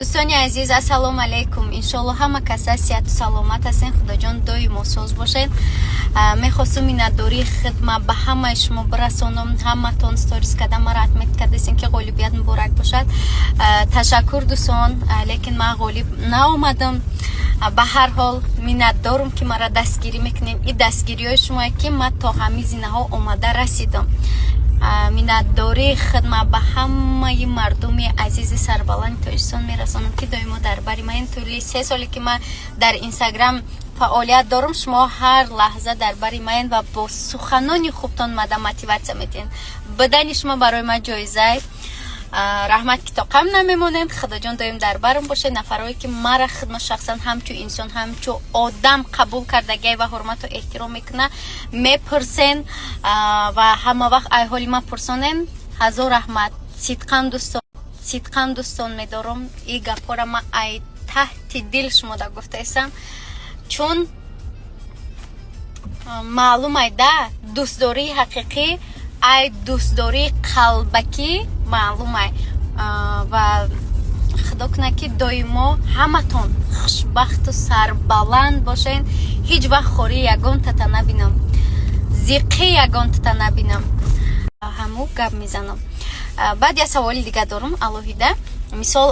Дӯстони азиз, ассалому алайкум. Иншолло, ҳама каса сиҳату саломат ҳастен. Худоҷон, доимо соз бошед. Мехостум миннатдории хидма ба ҳамаи шумо бирасонам. Ҳаматон сторис карда маро отмет кардастен, ки ғолибият муборак бошад. Ташаккур, дӯстон, лекин ман ғолиб наомадам. Ба ҳар ҳол, миннатдорум, ки маро дастгирӣ мекунем. И дастгириҳои шумое, ки ман то ҳамин зинаҳо омада расидам. Миннатдории хидма ба ҳамаи мардуми азизи сарбаланди Тоҷикистон мерасонам, ки доимо дар бари ман. Ин тӯли 3 соле, ки ман дар Инстаграм фаъолият дорам, шумо ҳар лаҳза дар бари ман ва бо суханони хубтон мада мотиватсия метиҳед. Бидани шумо барои ман ҷоизай. Раҳмат, ки тоқам намемонед. Худоҷон, доим дар барам бошед. Нафарое, ки мара хидмат шахсан ҳамчу инсон, ҳамчу одам қабул кардагиай ва ҳурмату эҳтиром мекуна, мепурсен ва ҳама вақт ай ҳоли ман пурсонен, ҳазор раҳмат. Сидқан дӯстон, сидқан дӯстон медорам. И гапҳоро ман ай таҳти дил шумода гуфтаистам, чун маълум ай да, дӯстдории ҳақиқӣ ай дӯстдории қалбакӣ маълум ай. Ва худо кунад, ки доимо ҳаматон хушбахту сарбаланд бошед. Ҳеҷ вақт хории ягонтата набинам, зиққи ягонтата набинам. Ҳаму гап мезанам. Баъд як саволи дига дорам алоҳида. Мисол,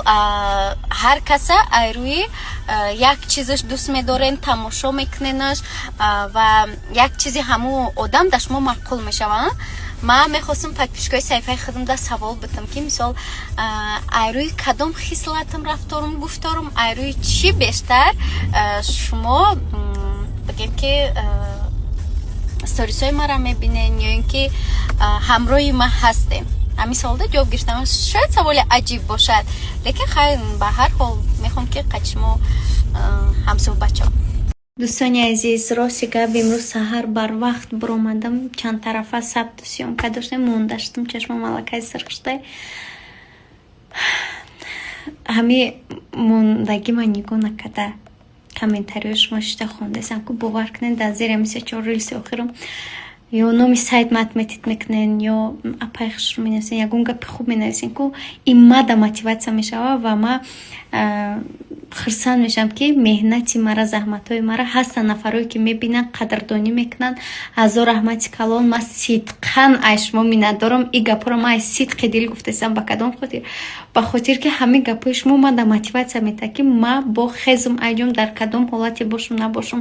ҳар каса ай рӯи як чизаш дӯст медорен, тамошо мекуненаш ва як чизи ҳаму одам дар шумо маъқул мешавад. Ман мехостам подписчикои саҳифаи худам да савол битам, ки мисол, ай рӯи кадом хислатам, рафторум, гуфторум, ай рӯи чӣ бештар шумо, бигем, ки сторисҳои маро мебинен ё ин ки ҳамроҳи ман ҳастем. Ҳамин саволда ҷавоб гирифтам. Шояд саволи аҷиб бошад, лекин хайр, ба ҳар ҳол мехоҳам, ки қад шумо ҳамсӯҳбат шавам. Дӯстони азиз, рости гап, имрӯз саҳар барвақт биромадам, чандтарафа сабту съёмка доштем, монда шудам, чашмам аллакай сирх шуда. Ҳами мондагӣ ман нигоҳ накарда, комментариҳои шумо шида хондасам, ку бовар кунед, дар зери ҳами се чор рилси охирам ё номи сайт ма отметить мекунен, ё апай хушрӯ менависен, ягон гапи хуб менависен, ку ин мада мотиватсия мешава ва ма хурсанд мешавам, ки меҳнати мара, заҳматҳои мара ҳастанд нафарое, ки мебинанд, қадрдонӣ мекунанд. Ҳазор раҳмати калон. Ман сидқан аз шумо миннатдорам. И гапҳоро ман аз сидқи дил гуфтасам. Ба кадом хотир? Ба хотир, ки ҳамин гапҳои шумо мада мотиватсия метаҳад, ки ма бо хезум айҷом, дар кадом ҳолате бошум набошум,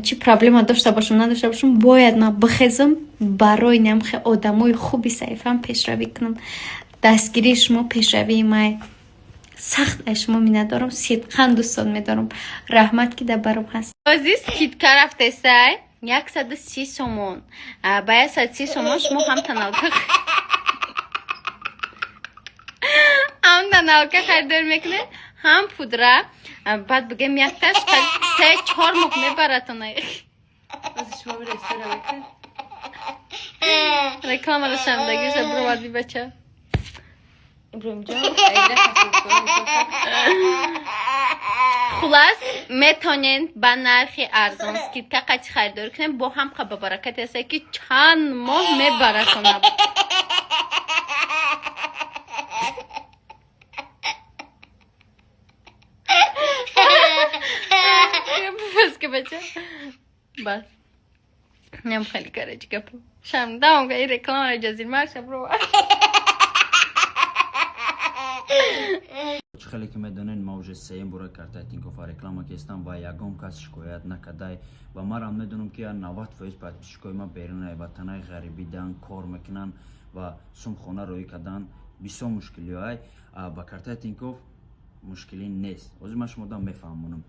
чӣ проблема дошта бошум надошта бошум, бояд ман бихезам, барои намхе одамои хуби саҳифаам пешравӣ кунам. Дастгирии шумо пешравии май. Сахт аз шумо миннатдорам, сидқан дӯстон медорам. Раҳмат, ки дар баром ҳаст. Ози скидка рафтесай, 130 сомон. Ба 130 сомон шумо ҳам тоналка харидорӣ мекунед, ҳам пудра. Баъд бигем, якташ 3-4 моҳ мебаратон. Шумо ресторан мекунед? Рекламаро шамдагиша бироварди, бача. Иброҳимҷон, айра хасидкор. Хулас, метонед ба нархи арзон скидка қати харидорӣ кунед, бо ҳам ба баракате аста, ки чанд моҳ мебаратонад. Ки бача, бас, ням хеле короче гапо шармдаам, ин рекламаро ҷазирмарша бировар. Чӣ хеле ки медонед, ма уже сеюм бора картаи Тинькоффа реклама кестам ва ягон кас шикоят накардай. Ва марам медонам, ки 90% подписчикои ма берунаи ватанаи ғарибидан кор мекунанд ва сумхона роӣ кардан бисёр мушкилиҳоай. Ба картаи Тинькофф мушкилӣ нест. Ҳозир ман шумода мефаҳмонам.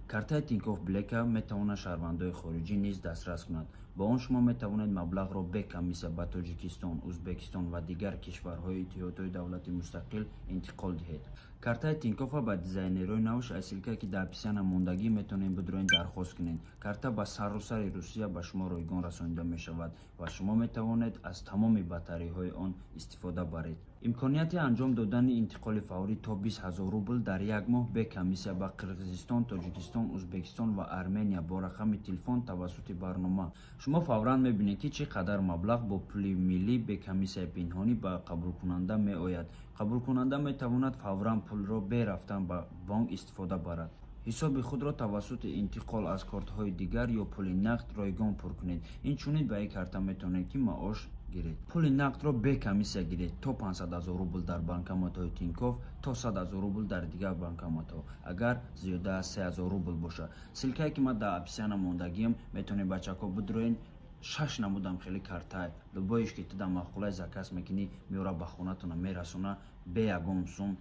Картаи Тинькофф Блека метавонад шаҳрвандои хориҷӣ низ дастрас кунад. Бо он шумо метавонед маблағро бе комиссия ба Тоҷикистон, Ӯзбекистон ва дигар кишварҳои Иттиҳодҳои давлати мустақил интиқол диҳед. Картаи Тинькоффа ба дизайнерҳои навш аз ссылкае, ки дар описания мондагӣ, метавонед бидроен, дархост кунед. Карта ба саросари Русия ба шумо ройгон расонида мешавад ва шумо метавонед аз тамоми бартариҳои он истифода баред. Имконияти анҷом додани интиқоли фаврӣ то 20 ҳазор рубл дар як моҳ бе комиссия ба Қирғизистон, Тоҷикистон, Ӯзбекистон ва Армения бо рақами телефон тавассути барнома. Шумо фавран мебинед, ки чӣ қадар маблағ бо пули миллӣ бе комиссияи пинҳонӣ ба қабулкунанда меояд. Қабулкунанда метавонад фавран пулро бе рафтан ба бонк истифода барад. Ҳисоби худро тавассути интиқол аз кортҳои дигар ё пули нақд ройгон пур кунед. Инчунин ба ин карта метавонед, ки маош гиред. Пули нақдро бе комиссия гиред то 500 ҳазор рубл дар банкоматҳои Тинькофф, то 100 ҳазор рубл дар дигар банкоматҳо, агар зиёда аз 3 ҳазор рубл бошад. Ссылка е ки ман дар описания мондагиам, метавонед, бачако, бидроен. Шаш намудам хеле картай, любой иш ки ту дар маъқулай, заказ мекунӣ, меора, ба хонатона мерасона бе ягон сум.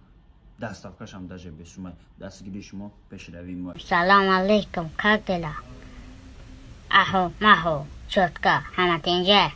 Доставка шам даже бесумай. Дастгирии шумо пешравии мо. Салам алейкум, как дела? Ахо, махо, чётко, ҳама тинҷа.